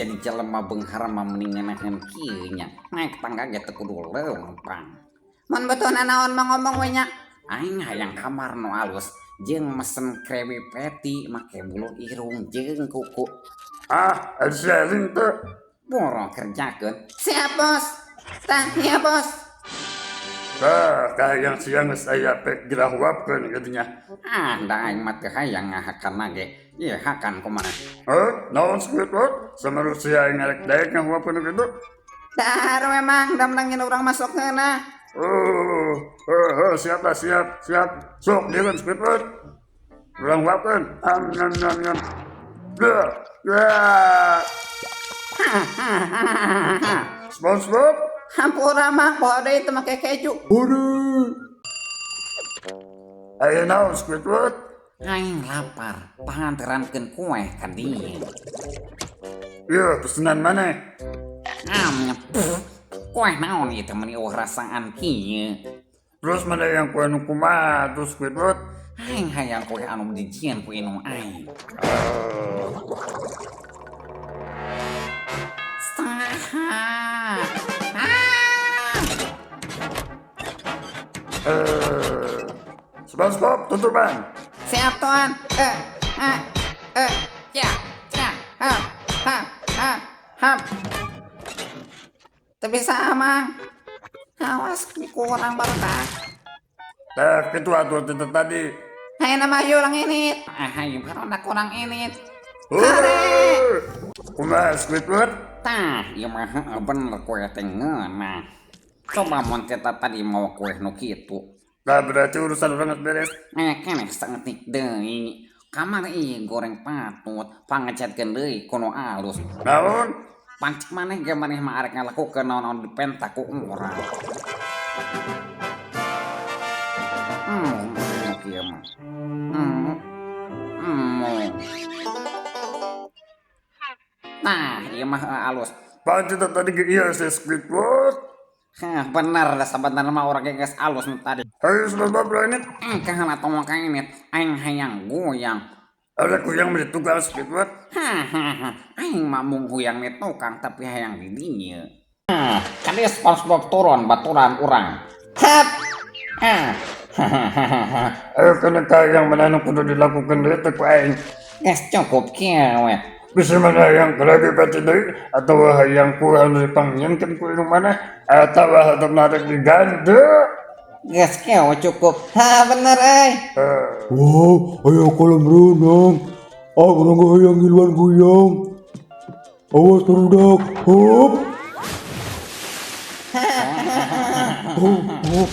Jadi jelema beunghar mah mending ngeunaheun kieu nya. Naek tangga ge teu kudu leumpang. Mun butuhna naon mah ngomong we nya. Aing hayang kamar nu alus jeung mesen Krabby Patty make bulu irung jeung kuku. Ah, sia eling teu? Boro kerjakeun. Siap, Bos. Tah, ieu Bos. Tah, kahayang sia geus aya pek geura huapkeun kitu nya. Ah, da aing mah teu hayang ngahakan ge. Ieu hakan kumaha. Heuh, naon Squidward? Samaru sia aing ngarek daek ngahuapkeun kitu? Dahar memang da menangin urang masuk ngeunah. Oh, oh, oh, siap lah, siap, siap. Sok, dieun Squidward. Urang huapkeun. Am, nyam, nyam, nyam. Duh, ya. SpongeBob? Hampura mah, poho deui teu make keju. Hore. Aya naon Squidward? Aing lapar, panganterankeun kue ka dieu. Ieu pesenan maneh. Am, kue naon ieu teh meuni eueuh rasaan kieu. Terus maneh yang kue nu kumaha tuh Squidward? Aing hayang kue anu dijieun ku indung aing. Saha? Ah! SpongeBob, tutupan. Siap, Tuan. Eh, eh, ya, ya, ha, ha, ha, ha. Teu bisa, Mang. Awas kurang barudak. Tah, kitu atuh teh tadi. Hayang mah urang ini. Ah, hayu barudak kurang ini. Hore! Kumaha Squidward? Tah, ieu mah heueuh bener kue teh ngeunah. Coba mun teh tadi mau kue nu kitu. Tah berarti urusan urang geus beres. Aya keneh saeutik deui. Kamar ieu goreng patut pangecetkeun deui ku nu alus. Naon? Pancik maneh ge maneh mah arek ngalakukeun naon-naon dipenta ku urang. Kieu mah. Nah, ieu mah heueuh alus. Pancik teh tadi ge ieu si Squidward. Heh, bener da sabenerna mah urang ge geus alus nu tadi. Hayu SpongeBob ini. Kahala tong ka ini aing hayang goyang. Ada goyang di tukang Squidward. Hahaha, aing mah mung goyang di tukang tapi hayang di dieu. Nah, kan dia SpongeBob turun baturan urang. Hap. Ah. Hahaha. Ayo kena kahayang mana nu kudu dilakukeun deui teh ku aing. Geus cukup kieu we. Bisa mana hayang Krabby Patty deui atawa hayang kue anu dipangnyeunkeun ku indung maneh atawa hatepna rek diganti. Geus kieu cukup. Ha bener euy. Wow, aya kolam renang. Ah, urang ge hayang ngiluan goyang. Awas barudak. Hop. Oh, oh.